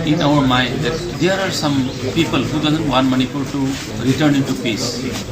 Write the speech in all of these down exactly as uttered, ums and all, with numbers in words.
In our mind that there are some people who doesn't want Manipur to return into peace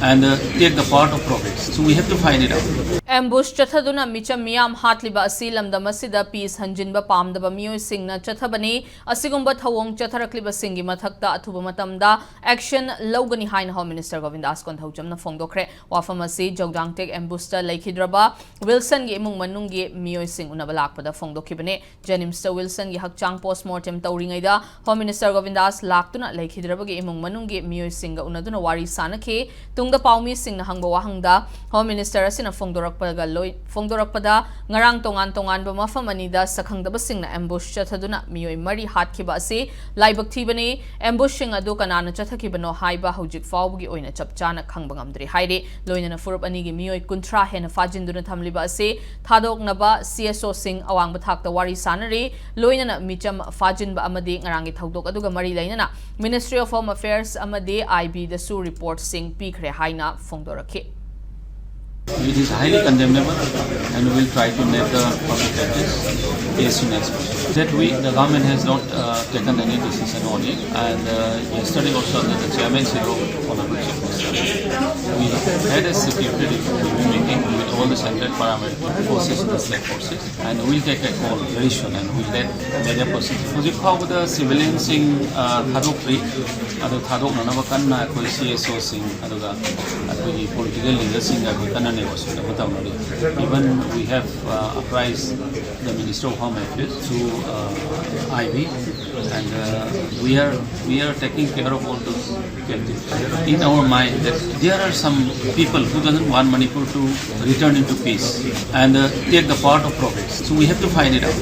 and uh, take the part of progress. So we have to find it out. Ambush ꯆꯠꯊꯗꯨꯅ ꯃꯤꯆꯝ ꯃꯤꯌꯥꯝ ꯍꯥꯠꯂꯤꯕ ꯑꯁꯤ ꯂꯝꯗꯝ ꯑꯁꯤꯗ piece ꯍꯟꯖꯤꯟꯕ ꯄꯥꯝꯗꯕ ꯃꯤꯑꯣꯏꯁꯤꯡꯅ ꯆꯠꯊꯕꯅꯤ꯫ ꯑꯁꯤꯒꯨꯝꯕ ꯊꯧꯑꯣꯡ ꯆꯠꯊꯔꯛꯂꯤꯕꯁꯤꯡꯒꯤ ꯃꯊꯛꯇ ꯑꯊꯨꯕ ꯃꯇꯝꯗ ꯑꯦꯛꯁꯟ ꯂꯧꯒꯅꯤ ꯍꯥꯏꯅ ꯍꯣꯝ ꯃꯤꯅꯤꯁꯇꯔ ꯒꯣꯕꯤꯟꯗꯥꯁ ꯀꯣꯟꯊꯧꯖꯝꯅ ꯐꯣꯡꯗꯣꯛꯈ꯭ꯔꯦ꯫ ꯋꯥꯐꯝ ꯑꯁꯤ ꯖꯧꯗꯥꯡꯇꯦꯛ ꯑꯦꯝꯕꯨꯁꯇ ꯂꯩꯈꯤꯗ꯭ꯔꯕ ꯋꯤꯜꯁꯟꯒꯤ ꯏꯃꯨꯡ ꯃꯅꯨꯡꯒꯤ ꯃꯤꯑꯣꯏꯁꯤꯡ ꯎꯅꯕ ꯂꯥꯛꯄꯗ ꯐꯣꯡꯗꯣꯛꯈꯤꯕꯅꯤ꯫ ꯖꯦꯅꯤꯝꯁꯇ ꯋꯤꯜꯁꯟꯒꯤ ꯍꯛꯆꯥꯡ ꯄꯣꯁꯃꯣꯔꯇꯦꯝ ꯇꯧꯔꯤꯉꯩꯗ ꯍꯣꯝ ꯃꯤꯅꯤꯁꯇꯔ ꯒꯣꯕꯤꯟꯗꯥꯁ ꯂꯥꯛꯇꯨꯅ ꯂꯩꯈꯤꯗ꯭ꯔꯕꯒꯤ ꯏꯃꯨꯡ ꯃꯅꯨꯡꯒꯤ ꯃꯤꯑꯣꯏꯁꯤꯡꯒ ꯎꯅꯗꯨꯅ ꯋꯥꯔꯤ ꯁꯥꯅꯈꯤ꯫ ꯇꯨꯡꯗ ꯄꯥꯎꯃꯤꯁꯤꯡꯅ ꯍꯪꯕ ꯋꯥꯍꯪꯗ ꯍꯣꯝ ꯃꯤꯅꯤꯁꯇꯔ ꯑꯁꯤꯅ ꯐꯣꯡꯗꯣꯔꯛꯄꯒ ꯂꯣꯏ-, ꯐꯣꯡꯗꯣꯔꯛꯄꯗ ꯉꯔꯥꯡ ꯇꯣꯉꯥꯟ ꯇꯣꯉꯥꯟꯕ ꯃꯐꯝ ꯑꯅꯤꯗ ꯁꯛꯈꯪꯗꯕꯁꯤꯡꯅ ꯑꯦꯝꯕꯨꯁ ꯆꯠꯊꯗꯨꯅ ꯃꯤꯑꯣꯏ ꯃꯔꯤ ꯍꯥꯠꯈꯤꯕ ꯑꯁꯤ ꯂꯥꯏꯕꯛ ꯊꯤꯕꯅꯤ꯫ ꯑꯦꯝꯕꯨꯁꯁꯤꯡ ꯑꯗꯨ ꯀꯅꯥꯅ ꯆꯠꯊꯈꯤꯕꯅꯣ ꯍꯥꯏꯕ ꯍꯧꯖꯤꯛ ꯐꯥꯎꯕꯒꯤ ꯑꯣꯏꯅ ꯆꯞ ꯆꯥꯅ ꯈꯪꯕ ꯉꯝꯗ꯭ꯔꯤ ꯍꯥꯏꯔꯤ꯫ ꯂꯣꯏꯅꯅ ꯐꯨꯔꯨꯞ ꯑꯅꯤꯒꯤ ꯃꯤꯑꯣꯏ ꯀꯨꯟꯊ꯭ꯔꯥ ꯍꯦꯟꯅ ꯐꯥꯖꯤꯟꯗꯨꯅ ꯊꯝꯂꯤꯕ ꯑꯁꯤ ꯊꯥꯗꯣꯛꯅꯕ ꯁꯤ ꯑꯦꯁ ꯑꯣꯁꯤꯡ ꯑꯋꯥꯡꯕ ꯊꯥꯛꯇ ꯋꯥꯔꯤ ꯁꯥꯅꯔꯤ꯫ ꯂꯣꯏꯅꯅ ꯃꯤꯆꯝ ꯐꯥꯖꯤꯟꯕ ꯑꯃꯗꯤ ꯉꯔꯥꯡꯒꯤ ꯊꯧꯗꯣꯛ ꯑꯗꯨꯒ ꯃꯔꯤ ꯂꯩꯅꯅ Ministry of Home Affairs ꯑꯃꯗꯤ ꯑꯥꯏ ꯕꯤꯗꯁꯨ ꯔꯤꯄꯣꯔꯠꯁꯤꯡ ꯄꯤꯈ꯭ꯔꯦ ꯍꯥꯏꯅ ꯐꯣꯡꯗꯣꯔꯛꯈꯤ꯫ It is highly condemnable and we will try to make the public justice as soon as possible. That we, the government has not uh, taken any decision on it, and uh, yesterday also under the chairmanship of Honorable Chief Minister, we had a security review meeting with all the central paramilitary forces and the state forces, and we'll take a call very soon and we'll let media persons. ꯍꯧꯖꯤꯛ ꯐꯥꯎꯕꯗ civilianꯁꯤꯡ ꯊꯥꯗꯣꯛꯇ꯭ꯔꯤ꯫ ꯑꯗꯨ ꯊꯥꯗꯣꯛꯅꯅꯕ ꯀꯟꯅ ꯑꯩꯈꯣꯏ C S ꯑꯣꯁꯤꯡ ꯑꯗꯨꯒ ꯑꯩꯈꯣꯏꯒꯤ political ꯂꯤꯗꯔꯁꯤꯡꯒ ꯑꯩꯈꯣꯏ ꯀꯟꯅ negotiate ꯑꯃ ꯇꯧꯅꯔꯤ꯫ Even we have uh, apprised the Minister of Home Affairs through uh, I B, and uh, we are we are taking care of all those casualties. In our mind that there are some people who doesn't want Manipur to return into peace and uh, take the part of progress. So we have to find it out.